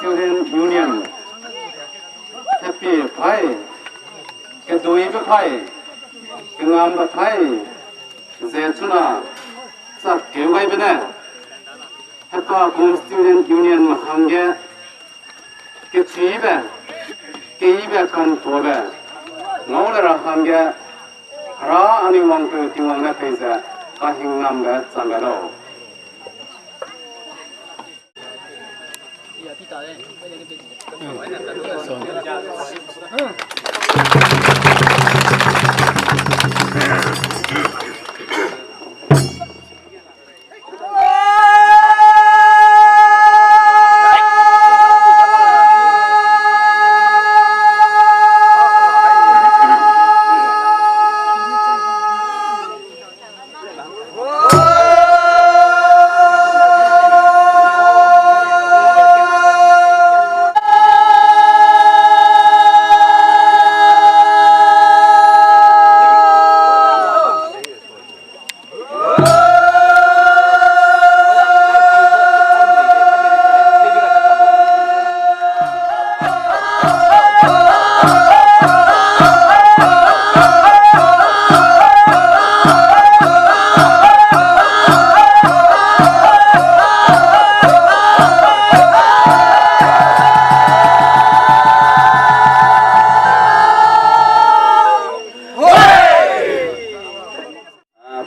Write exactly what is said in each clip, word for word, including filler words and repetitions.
Student Union, hepi pai, keduibe pai, kengambe pai, ze chuna, chak keu gaibe ne, hepa kum Student Union me hangge, kechibe, keibe kantuabe, ngau le ra hangge, Hera anui wangpeu Tingwang ne peize, kahingnambe chang gai lau.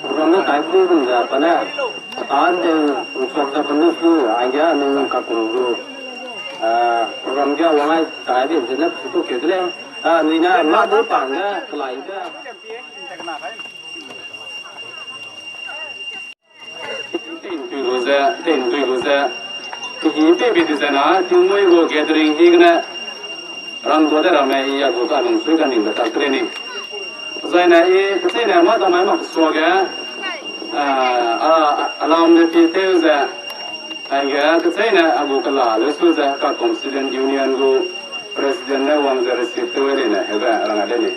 Program ne kai bu bun ze pa ne, pa ne, nsok ze pa ne su, aige anui kakung gu, program ge wang ai kai bin ze ne su tu keu de lei. Anui ne ma du pang ge, kelai ge. Tein tui lu ze, tein tui lu ze. Tehi peibe dezaine, tingmui gu gathering hi gene, rang gu de ramme i a gu ka lungsui kaningbe tak training. Zaine i, kecheîne ma damai mak suage, a, alam de pi tew ze, aige kecheîne a gu kela le su ze, ka Student Union gu president ne wang ze receive tew leine, hebe rang a de ni.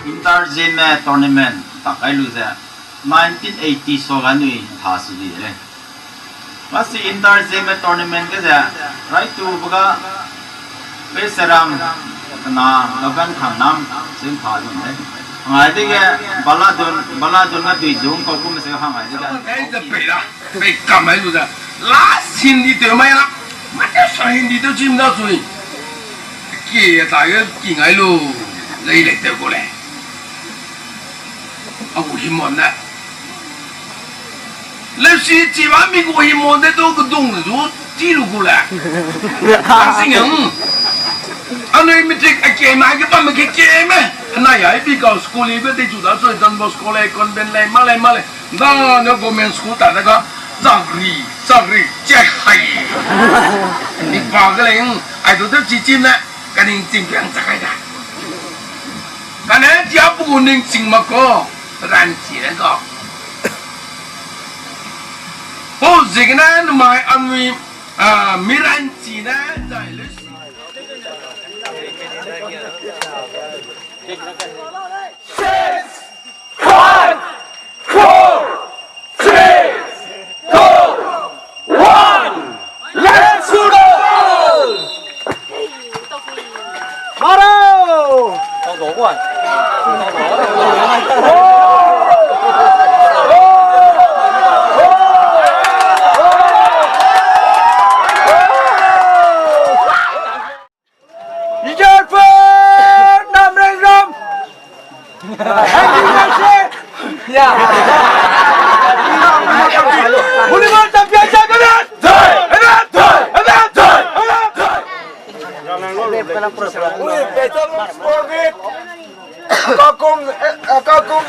Inter Zeme tournament tak kai lu ze nineteen eighty so ga nui tha si di lei. Masi Inter Zeme tournament ge ze, raitu bega, Peiseram, kena, Gaban Khangnam, Singkha lun lei. Hangai dege, Baladun, Baladun ga dui zung kau kum se hangai dege. Ai ze pei la, pei kam ai lu ze. Last Hindi tew mai la. Mate sa Hindi tew chim da sui. Ki ta ge ki ngai lu. Lei lei tew gu lei. A gu himon ne. Leusi chi ba mi gu himon de du kedung zu chi lu gu le. Sing e, anui matric a ke ma ge bam ke ke me. Anai ya ibi ka school ibe de chu da so Don Bosco lei, convent lei, ma lei, ma lei. Da ne government school ta de ga chakri, chakri, che hai. Ni pa ge lei, ai du de chi chi ne, kaning ching piang chak kai da. Kane tia pe gu ning ching mak ko, ranchi ne ga. Pau ziegene namai anui, a, mi ranchi ne zai le. Six, five, four, three, two, one. Let's go! Maro! Ijarpe Namrengram. Happy birthday. Ya. Volleyball champion champion. Jai! Jai! Jai! Jai! Jai! Ui, better sports meet. Kakum, eh, kakum.